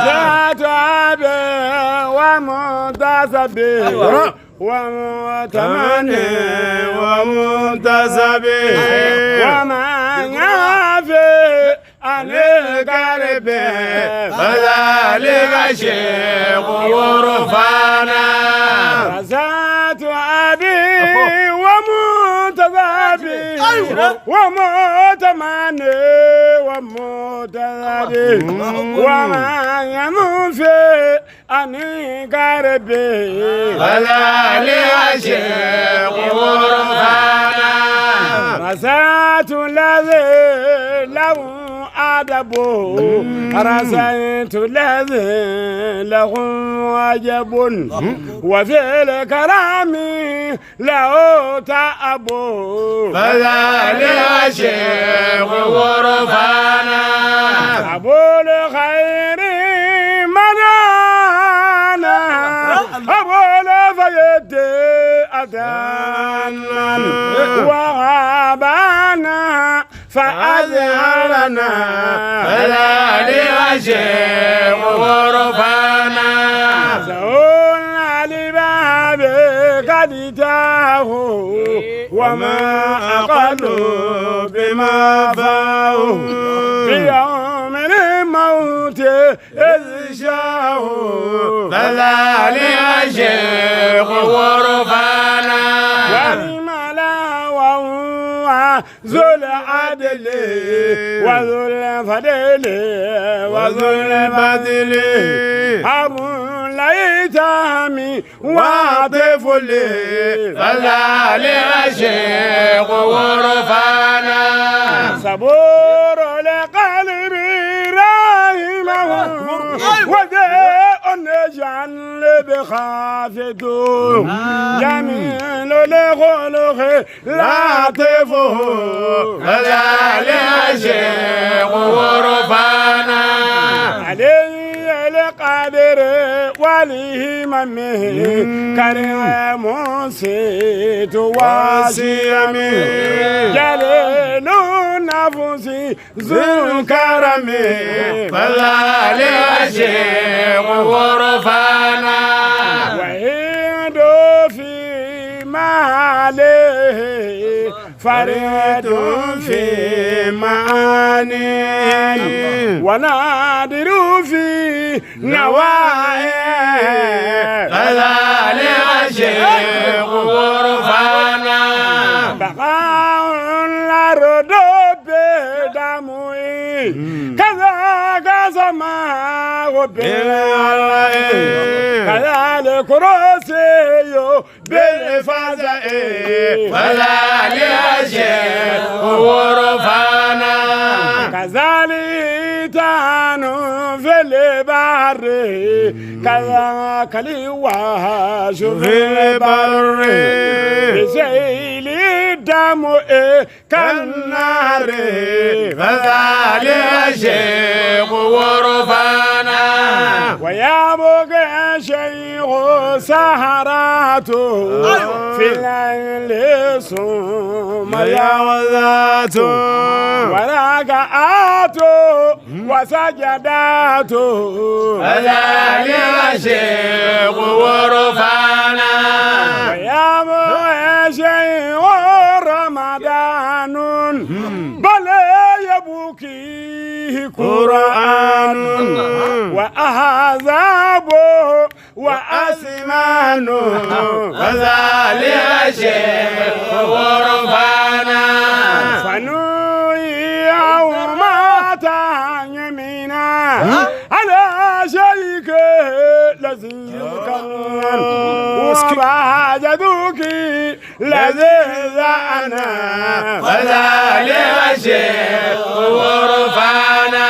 ذات أبي ومنتسبي ومتمني ومنتسبي ومن يعفي عن الكرب فذلك شيخ ورفانا. رزات أبي ومنتسبي ومتمني ومتذبي ومن ينفي عن الكرب فذلك شيخ ورفانا. رزات الذي له أدب رسيت الذي له عجب وفي الكرم له تعب فذلك شيخ ورفانا. أبو الخير منانا أبو الفيد أتانا وغابنا فأزهرنا فذلك شيخ ورفانا. زولنا لباب قد تاه وما أقل بما فاه بيوم الموت إذ شاه فذلك شيخ ورفانا. ذو العدل وذو الفضل وذو البذل أبو الأيتام وطفل فذلك شيخ ورفانا. صبور لقلب رحمه وذاء نجعل بخافته جميل لخلق لطيفه فذلك شيخ ورفانا. علي القدر ولهممه كريم سيد واسيمه جليل نفسي ذو كرم فذلك شيخ ورفانا. وهند في ماله فريد في معانيه ونادر في نوائه فذلك شيخ ورفانا. بقاء الأرض بدمه كذاك سماه بالله كذلك راسي بالفزع فذلك شيخ ورفانا. كذلك في البر كذاك الوحش في البر بسيل الدم كالنار فذلك شيخ ورفانا. ويبقى شيخ سهراته في الليل ثم يوذاته وركعاته وسجداته فذلك شيخ ورفانا. ويبقى شيخ رمضان بل يبكيه قرآن وأحزابه وأسمان. فذلك الشيخ ورفانا. فنوي يوم تنمينا على شيك لذيذ كان وبعدك لذيذ أنا. فذلك الشيخ ورفانا.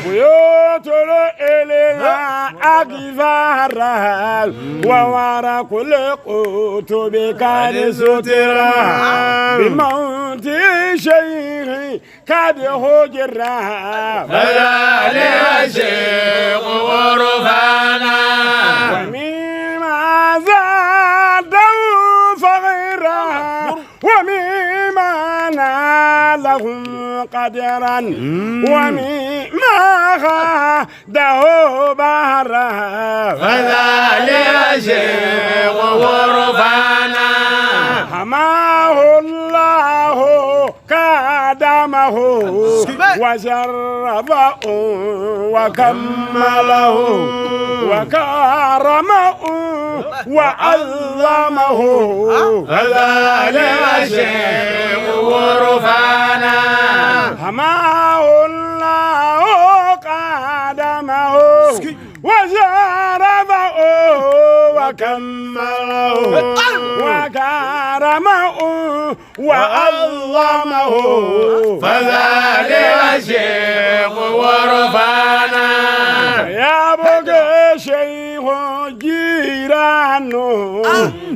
بيوت الإله أكفارها وورق القطب قد سترا بموت شيخ قد هجرا. فذلك الشيخ ورفانا. ومما زاد فغيرا ومما نالهم قدرا ومما خاده بارا. فذلك الشيخ ورفانا. حماه الله قدمه وشرفه وكمله وكرمه وعظمه. فذلك الشيخ ورفانا. حماه الله قدمه وشرفه وكمله وكرمه وعظمه. فذلك الشيخ ورفانا. يا بقى شيخ جيران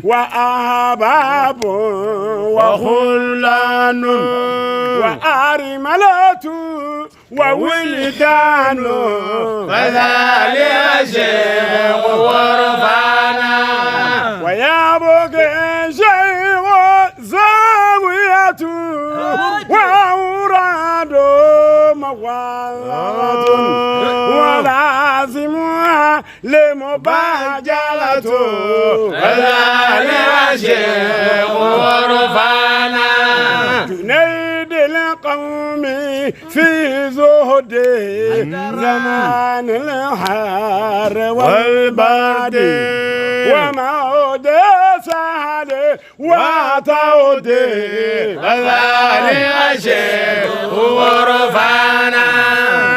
وأحباب وخلان وأرملة وولدان. فذلك الشيخ ورفانا. ويا بقى شيخ زاوية وأوراد موالة ولازمها لمباجلة. فذلك الشيخ ورفانا. جنيد القوم في زهد زمان الحر والبرد وموت سهل وتود. فذلك الشيخ ورفانا.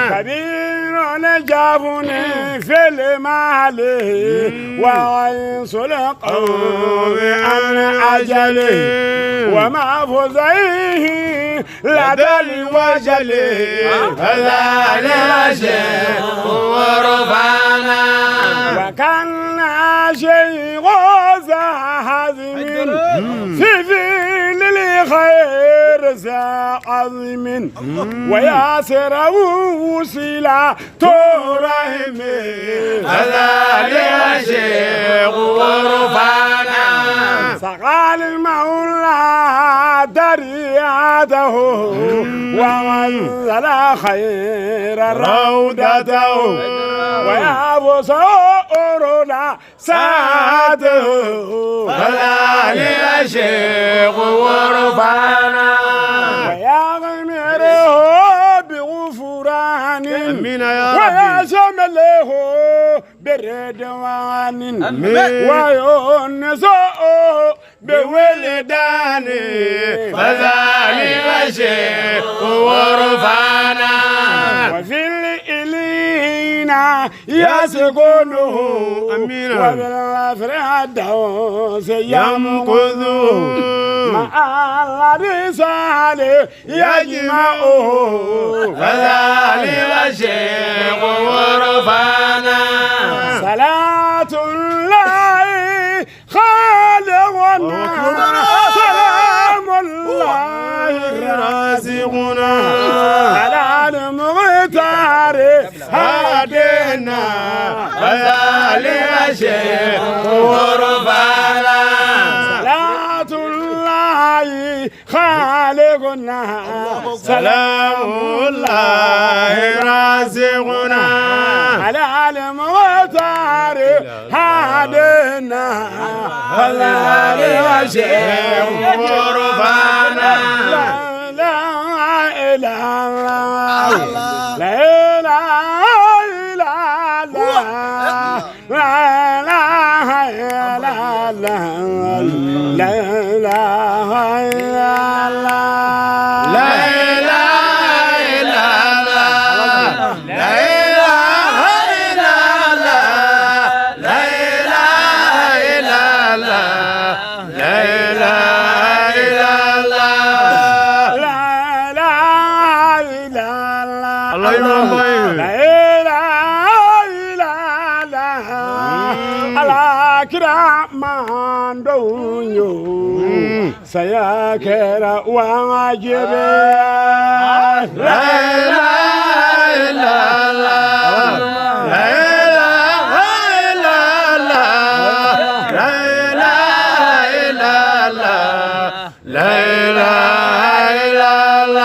كبير جابني في المال وعيس القوم عن أجله وما فزيه لدى الوجل. فذلك الشيخ ورفانا. وكان شيخ ذا حزم في فعل الخير ذا عظم وياسر وسيلة رحم. فذلك الشيخ ورفانا. سقى المولى درياته وانزل خير روضته ويا سؤرنا ساعته. فذلك الشيخ ورفانا. ويغمره بغفران ويشمله بردوان ويونسه بولدان. فذلك الشيخ ورفانا. وفي الإلينا يسكنه وبالفردوس يمكثه مع الرسال يجمعه. فذلك الشيخ ورفانا. صلاة الله خالقنا سلام الله رازقنا على المختار هادينا. فذلك الشيخ ورفانا. صلاة الله خالقنا سلام الله رازقنا على المختار هادينا. فذلك الشيخ ورفانا. لا إله لا إله إلا الله لا الله لا إله إلا الله لا إله إلا الله لا إله إلا الله لا إله إلا الله لا إله إلا الله لا إله إلا الله اللهم لا إله إلا الله ala kira mandonyo saya kɛra wajibi لا إله إلا الله لا إله إلا الله لا إله إلا الله لا إله إلا الله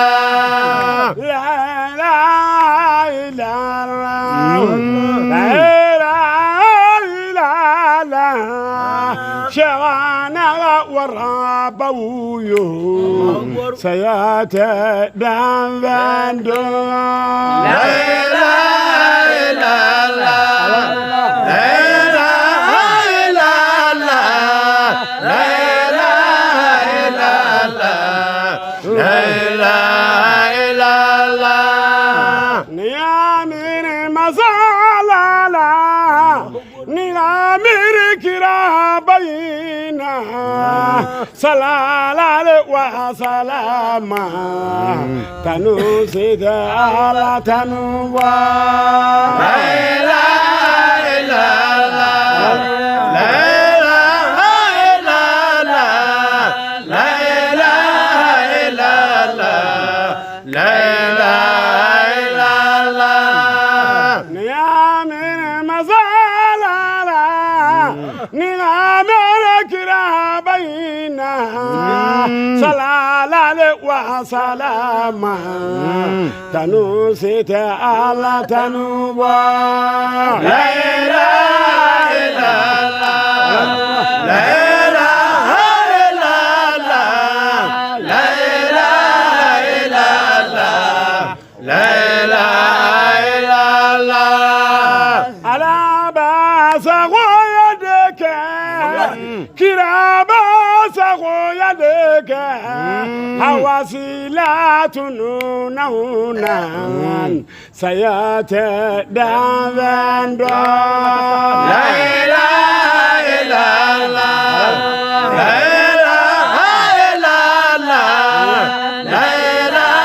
لا إله إلا الله لا إله إلا الله شغانا ورابويو سياتي دان لا إله إلا الله لا إله إلا الله لا إله إلا الله لا إله إلا الله Ni masalala ni amiri kira bayina salala wa salama tanu sida ala tanu wa لا إله إلا الله لا إله إلا الله لا إله إلا الله لا إله إلا الله Ni amiri masalala ni amiri kira bayina salala wa salama tanu sida ala tanu wa لا إله إلا الله لا إله إلا الله لا إله إلا الله لا إله إلا الله ala basagoya de kɛ kira basagoya de kɛ awasila tunu nauna saya tɛ danfɛn dɔ. لا إله إلا الله لا إله إلا الله لا إله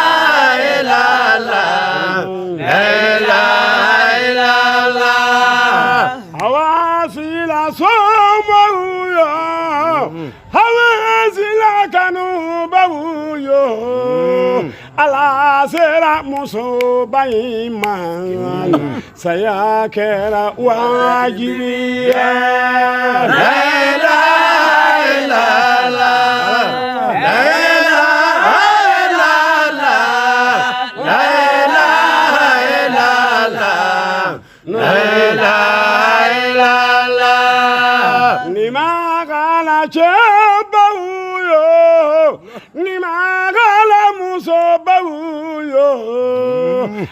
إلا الله لا إله إلا الله Awasila somaw yo awasila kanubaw yo ala sera musoba in ma saya kɛra wajibi ye. لا إله إلا الله لا إله إلا الله لا إله إلا الله لا إله إلا الله Ni ma kala cɛbaw yo ni ma kala musobaw yo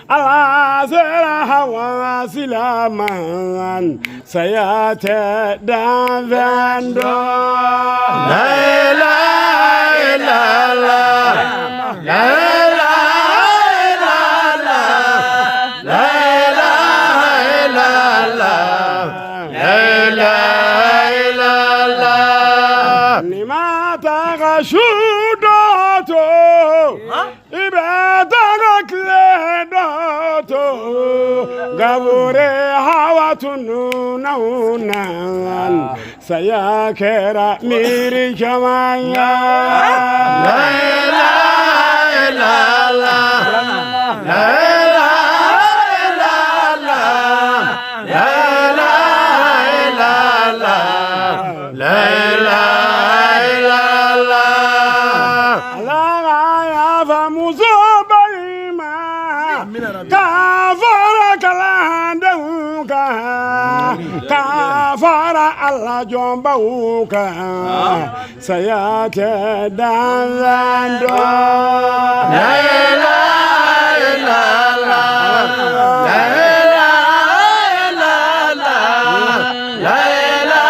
ala sera hawa silama saya tɛ danfɛn dɔ. لا إله إلا الله لا إله إلا الله لا إله إلا الله لا إله إلا الله Ni ma taga su dɔ to i bɛ taga tile dɔ to gabure hawa tunu nauna saya kɛra miiri caman ye. لا إله إلا الله لا إله إلا الله لا إله إلا الله لا إله إلا الله Ala ka yafa muso in ma ka fara kalandenw kan ka fara ala jɔnbaw kan saya tɛ danfɛn dɔ. لا إله إلا الله لا إله إلا الله لا إله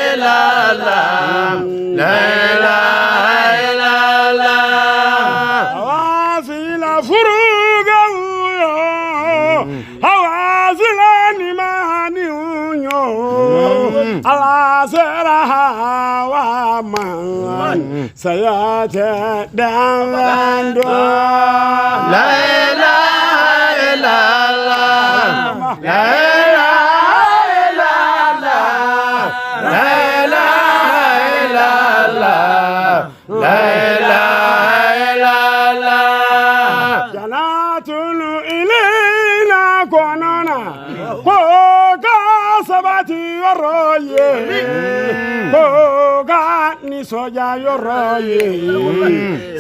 إلا Ala sera Hawa ma, saya tɛ danfɛn dɔn. La ilaha illallah. La ilaha illallah. La ilaha illallah. La ilaha illallah. Janatulu ilina kɔnɔna ko ka sabati yɔrɔ ye, ko ka nisɔndiya yɔrɔ ye,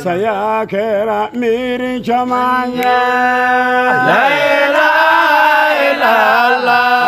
saya kɛra miiri caman ye. La ilaha illallah.